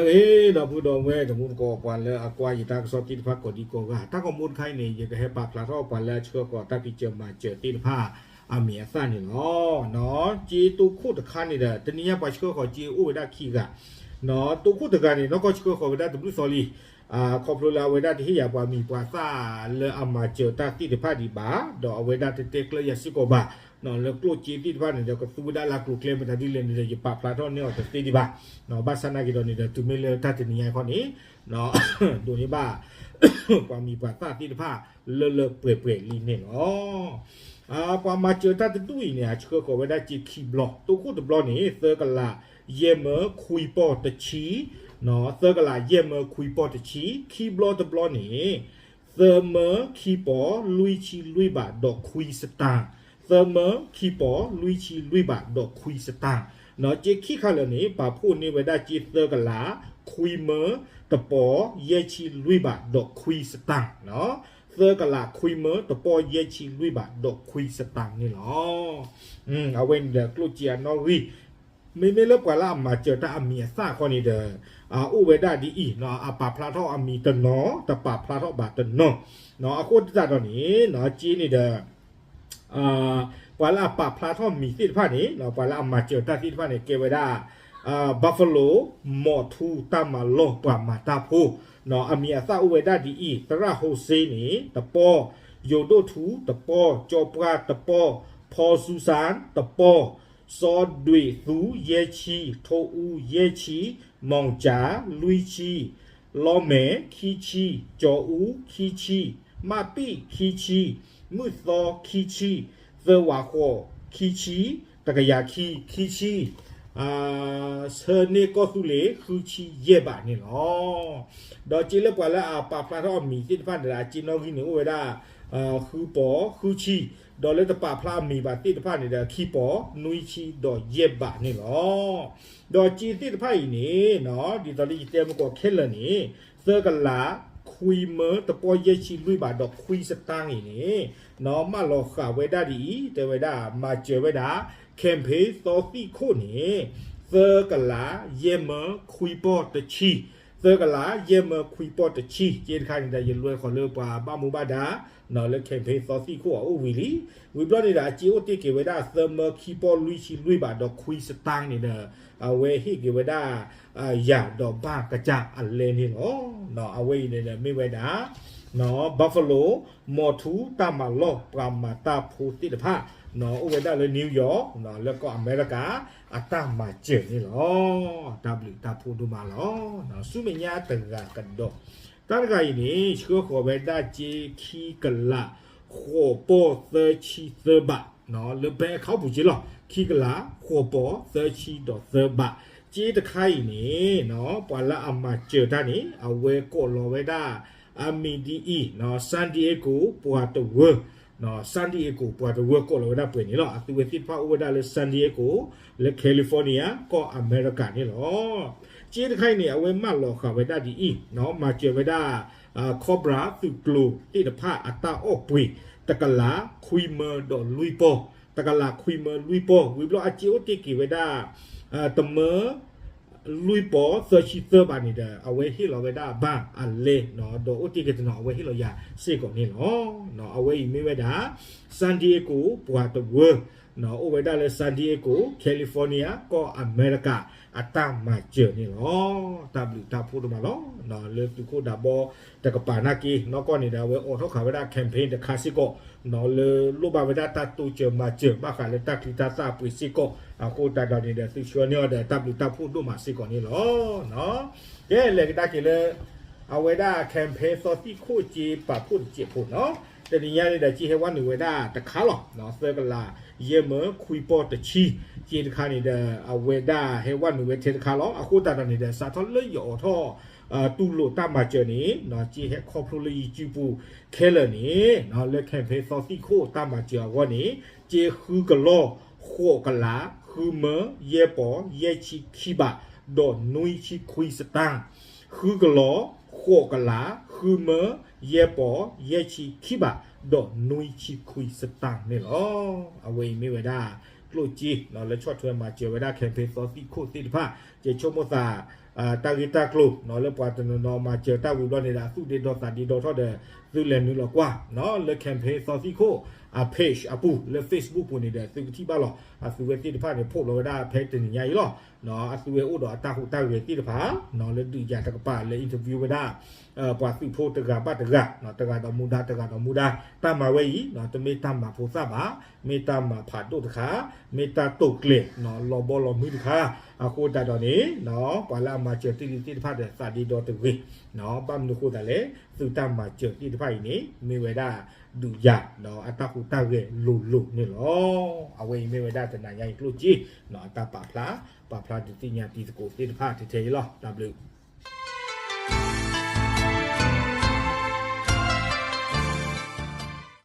ဒီပုၢ်ဒီဝဲၢ်တံၤသကိး ပှၤလၢအကွၢ်ယတၢ်ကစီၣ်သ့ၣ်တဖၣ်ကိးဒံကိးဂၤ, တၢ်ဂီၤမူတခါအံၤန့ၣ် ယကဟဲပာ်ဖျါထီၣ်ပှၤလၢအဆှၢဃီၤတၢ်ဖံးစၢၤမၤစၢၤသ့ၣ်တဖၣ်အမံၤအသၣ်န့ၣ်လီၤ. ကၠ့တိခိၣ်တခါန့ၣ်ဒီး တနံၤညါပှၤဆှၢဃီၤကၠ့အိၣ်ဝဲဒၣ်ခံဂၤ, တိခိၣ်တဂၤန့ၣ် နီၢ်ကီၢ်ဆှၢဃီၤဝဲဒၣ်တဘျုးသီလံ, ခီဖျိလၢအဝဲဒၣ်တဟ့ၣ်ယၤပှၤမံၤပှၤသၣ်လၢအမၤစၢၤတၢ်သ့ၣ်တဖၣ်ဒံးဘၣ်, ဒီးအဝဲဒၣ်တတဲကျၢၢ်ယၤစ့ၢ်ကီးဘၣ်, လၢကျိၣ်စ့သ့ၣ်တဖၣ်န့ၣ်ဒီး ကသူဝဲဒၣ်လၢကျိၤကျဲမတၤဒ်လဲၣ်န့ၣ်ဒီး ယပာ်ဖျါထီၣ်န့ၢ်အီၤတသ့ဒံးဘၣ်, ဘၣ်ဆၣ်နာ်က့ၤဒီးန့ၣ်ဒီး တုၤမ့ၢ်လၢတၢ်တနံၤညါခီန့ၣ် ဒိးန့ၢ်ဘၣ် ပှၤမံၤပှၤသၣ်သ့ၣ်တဖၣ် လၢလၢပှဲၤပှဲၤလံန့ၣ်လီၤ. ပှၤမၤစၢၤတၢ်တဒူၣ်အံၤန့ၣ် အဆှၢဃီၤဝဲဒၣ်ကၠ့ခံဘျီ, တိခိၣ်တဘျီန့ၣ် သၢကလးယဲၢ်မၢခွံပီၢ်တဆံ, သၢကလးယဲၢ်မၢခွံပီၢ်တဆံ, ခံဘျီတဘျီန့ၣ် သၢမၢခံပီၢ်လွံၢ်ဆံလွံၢ်ဘးဒီးခွံစတၣ်, သၢမၢခံပီၢ်လွံၢ်ဆံလွံၢ်ဘးဒီးခွံစတၣ်, ကၠ့ခံခါလၢာ်န့ၣ် ပာ်ဖှိၣ်န့ၢ်ဝဲဒၣ်ကၠ့သၢကလးခွံမၢတပီၢ်ယဲၢ်ဆံလွံၢ်ဘးဒီးခွံစတၣ်, သၢကလးခွံမၢတပီၢ်ယဲၢ်ဆံလွံၢ်ဘးဒီးခွံစတၣ်န့ၣ်လီၤ. အဝဲန့ၣ်ဒီးကျိၣ်စ့အနီၣ်ဂံၢ် မ့မ့ၢ်လၢပှၤလၢအမၤစၢၤတၢ်အမံၤအသၣ်ခီန့ၣ်ဒီး အိၣ်ဝဲဒၣ်ဒ်အံၤ, အပာ်ဖျါထီၣ်အမံၤတနီၤ တပာ်ဖျါထီၣ်ဘၣ်တနီၤ, အဃိသတးဒီးန့ၣ် ကၠ့န့ၣ်ဒီး ပှၤလၢအပာ်ဖျါထီၣ်မံၤသ့ၣ်တဖၣ်န့ၣ် ပှၤလၢအမၤစၢၤတၢ်သ့ၣ်တဖၣ်န့ၣ် ကဲဝဲဒၣ် Buffalo မီၤထူတၢ်မၤလီၢ်ပှၤမၤတၢ်ဖိ, အမံၤအသၣ်အိၣ်ဝဲဒၣ်ဒ်အံၤ, သရၣ်ဟိစ့န့ၣ် တပီၢ်, ယိၤဒိၣ်ထူတပီၢ်, ကၠီပှၢ်တပီၢ်, ဖီစူစၣ်တပီၢ်, စီၤဒွံးသူယဲၢ်ဆံ, ထိအူယဲၢ်ဆံ, မီၣ်ကၠၤလွံၢ်ဆံ, လီမဲာ်ခံဆံ, ကၠီအူခံဆံ, မၣ်ပံၣ်ခံဆံ, မုၢ်သီခံဆံ, သၢဝးဃီးခံဆံ, တကယၤခံခံဆံ, ဆၢန့ၢ်ကီၢ်သူလ့ၤဃုဆံယဲၢ်ဘးန့ၣ်လီၤ. ဒီးကၠ့လၢပှၤလၢအပာ်ဖျါထီၣ်အမံၤသ့ၣ်တဖၣ်န့ၣ်ဒီး အကၠ့နီၣ်ဂံၢ်န့ၣ်အိၣ်ဝဲဒၣ် ဃုပီၢ်ဃုဆံ, ဒီးလၢတပာ်ဖျါအမံၤဘၣ်သ့ၣ်တဖၣ်န့ၣ်ဒီး ခံပီၢ်နွံဆံဒီးယဲၢ်ဘးန့ၣ်လီၤ. ဒီးကၠ့သ့ၣ်တဖၣ်အံၤန့ၣ် ဒ်သိးလၢယတဲမုၢ်ကီးခဲလၢာ်န့ၣ် သၢကလးခွံမၢတပီၢ်ယဲၢ်ဆံလွံၢ်ဘးဒီးခွံစတၣ်အံၤန့ၣ် မၢလီၤဃာ်ဝဲဒၣ်ဒ်အံၤ, တဲဝဲဒၣ် မၤစၢၤဝဲဒၣ် campaign သီသံၣ်ခိၣ်န့ၣ် သၢကလးယဲၢ်မၢခွံပီၢ်တဆံ, သၢကလးယဲၢ်မၢခွံပီၢ်တဆံ, ကၠ့တခါန့ၣ်ဒီး ယလွဲဃီၤလၢပှၤဘၣ်မူဘၣ်ဒါ လၢ campaign သီသံၣ်ခိၣ်အအိၣ်ဝံၤလံ. ဝံၤဘျီန့ၣ်ဒီး အကၠ့အိၣ်တ့ၢ်က့ၤဝဲဒၣ် သၢမၢခံပီၢ်လွံၢ်ဆံလွံၢ်ဘးဒီးခွံစတၣ်န့ၣ်ဒီး အဝဲဟ့ၣ်က့ၤဝဲဒၣ် ယၤဒီးဘၣ်ကစၢ်အလဲန့ၣ်လီၤ. အဝဲအံၤန့ၣ်ဒီးမ့ၢ်ဝဲဒၣ် Buffalo မီၤထူတၢ်မၤလီၢ်ပှၤမၤတၢ်ဖိသ့ၣ်တဖၣ် အိၣ်ဝဲဒၣ်လၢ New York လၢကီၢ်အမဲရကၤ အတၢ်မၤစၢၤန့ၣ်လီၤ. တၢ်ဘျုးတၢ်ဖှိၣ်ဒိၣ်မးလီၤ. ဆူမဲာ်ညါတဂၤကဒီး, တၢ်တဂၤအံၤန့ၣ် ဆှၢဃီၤဝဲဒၣ်ကၠ့ခံကလး ဃိးပီၢ်သၢဆံသၢဘး လၢ bank account ပူၤက့လီၤ. ခံကလး ဃိးပီၢ်သၢဆံဒီးသၢဘး, ကၠ့တခါအံၤန့ၣ် ပှၤလၢအမၤစၢၤတၢ်န့ၣ် အဝဲကိးလီၤဝဲဒၣ် အမံၤဒ်အံၤ San Diego ပှၤတဝၢ San Diego ပှၤတဝၢကိးလီၤဝဲဒၣ်ပှဲၤန့ၣ်လီၤ. အသုဝဲသ့ၣ်တဖၣ်အိၣ်ဝဲဒၣ်လၢ San Diego လၢ California ကီၢ်အမဲရကၤန့ၣ်လီၤ. ကၠ့တခါအံၤန့ၣ် အဝဲမၢလီၤဃာ်ဝဲဒၣ်ဒ်အံၤ မၤစၢၤဝဲဒၣ် Cobra သုးကျိၤသ့ၣ်တဖၣ်အတၢ်အီၣ်ပှ့ၤ တကလးခွံမၢဒီးလွံၢ်ပီၢ်, တကလးခွံမၢလွံၢ်ပီၢ်, ဝံၤဘျီအကၠ့အိၣ်တ့ၢ်က့ၤဝဲဒၣ် တမၢ လွံၢ်ပီၢ်သၢဆံသၢဘးန့ၣ်ဒီး အဝဲဟ့ၣ်လီၤဝဲဒၣ်ဘၣ်အလဲ ဒီးအိၣ်တ့ၢ်က့ၤတနီၤ အဝဲဟ့ၣ်လီၤယၤစ့ၢ်ကီးန့ၣ်လီၤ. အဝဲအံၤမ့ၢ်ဝဲဒၣ် San Diego ပှၤတဝၢ အိၣ်ဝဲဒၣ်လၢ San Diego California ကီၢ်အမဲရကၤ အတၢ်မၤစၢၤန့ၣ်လီၤ. တၢ်ဘျုးတၢ်ဖှိၣ်ဒိၣ်မးလီၤ. လၢသုးခိၣ်ဒးဘီတကပၤနာ်က့ နီၢ်ကီၢ်န့ၣ်ဒီး အဝဲအိးထီၣ်ဃာ်ဝဲဒၣ် campaign တခါစ့ၢ်ကီး လၢလိၣ်ဘၣ်ဝဲဒၣ်တၢ်တိစၢၤမၤစၢၤ ဘၣ်ဃးလၢတၢ်ချံတၢ်သၣ်ပှ့ၤစ့ၢ်ကီး အဃိသတးဒီးန့ၣ်ဒီး သုဆှၢန့ၢ်အီၤဒီး တၢ်ဘျုးတၢ်ဖှိၣ်ဒိၣ်မးစ့ၢ်ကီးန့ၣ်လီၤ. ကဲ လဲၤကဒါက့ၤလၢ အဝဲဒၣ် campaign သီသံၣ်ခိၣ်ကၠ့ပာ်ဖှိၣ်တစဲးဖိနီၤ. တနံၤညါန့ၣ်ဒီး ကၠ့ဟဲဝဲနုာ်ဝဲဒၣ်တခါလီၤ. သၢကလးယဲၢ်မၢခွံပီၢ်တဆံ ကၠ့တခါန့ၣ်ဒီး အဝဲဒၣ်ဟဲဝဲနုာ်ဝဲထဲတခါလီၤ. အဃိသတးဒီးန့ၣ်ဒီး စးထီၣ်လၢယအိးထီၣ် တူၢ်လိာ်တၢ်မၤစၢၤန့ၣ် ကၠ့ဟဲခီဖျိလၢ YouTube ပူၤခဲလၢာ်န့ၣ် လၢ campaign သီသံၣ်ခိၣ်တၢ်မၤစၢၤအဂီၢ်န့ၣ် ကၠ့ဃုကလး ဃုမၢ ယဲၢ်ပီၢ် ယဲၢ်ဆံခံဘး ဒီးနွံဆံခွံစတၣ်, ဃုကလး ဃိးကလး ဃုမၢ ယဲၢ်ပီၢ် ယဲၢ်ဆံခံဘး ဒီးနွံဆံခွံစတၣ်န့ၣ်လီၤ. အဝဲအံၤမ့ၢ်ဝဲဒၣ် ကျိၣ်စ့ လၢဆီၣ်ထွဲမၤစၢၤဝဲဒၣ် campaign သီသံၣ်ခိၣ်သ့ၣ်တဖၣ် ကဲဆိကမိၣ်သး တၢ်ဂ့ၢ်တၢ်ကျိၤ လၢပှၤတနီၤနီၤမၤစၢၤတၢ်ဝံၤဘျီန့ၣ်ဒီး အသူၣ်ဒ့ဒီသးဒ့ဒီထီၣ်ဒီး သုလဲၤနုာ်လီၤကွၢ် လၢ campaign သီသံၣ်ခိၣ် အ page အပူၤ လၢ Facebook ပူၤန့ၣ်ဒီး သုကထံၣ်ဘၣ်လီၤ. အသုဝဲသ့ၣ်တဖၣ်န့ၣ် ဖီၣ်လီၤဝဲဒၣ်ဖဲတနံၤညါအံၤလီၤ. အသုဝဲအိၣ်ဒီးအတၢ်ဟူးတၢ်ဂဲၤသ့ၣ်တဖၣ် လၢဒုးယၤတကပၤ လၢ interview ဝဲဒၣ် ပှၤသုးဖိတဂၤဘၣ်တဂၤ တဂၤဒီးမူဒါ တဂၤဒီးမူဒါ တၢ်မၤဝဲအံၤ တမ့ၢ်တၢ်မၤဖိသၣ်ဘၣ်, မ့ၢ်တၢ်မၤဖးဒိၣ်တခါ, မ့ၢ်တၢ်တိာ်ကျဲၤ လီၤဘီလီၤမုၢ်တခါ, အဃိသတးဒီးန့ၣ် ပှၤလၢအမၤစၢၤတ့ၢ်လံသ့ၣ်တဖၣ်ဒီး သးဒ့ဒီတဂ့ၤ, ဘၣ်မနုၤအဃိသတးလဲၣ်, သုတၢ်မၤစၢၤသ့ၣ်တဖၣ်အံၤန့ၣ် မ့ၢ်ဝဲဒၣ်ဒုးယၤ ဒီးအတၢ်ဟူးတၢ်ဂဲၤလိၤလိၤန့ၣ်လီၤ. အဝဲအံၤမ့ၢ်ဝဲဒၣ်တနၤညါအံၤကျိၣ်စ့ အတၢ်ပာ်ဖျါ, ပာ်ဖျါဒုးသ့ၣ်ညါတံၤသကိးသ့ၣ်တဖၣ်ထဲထဲအံၤလီၤ. တၢ်ဘျုး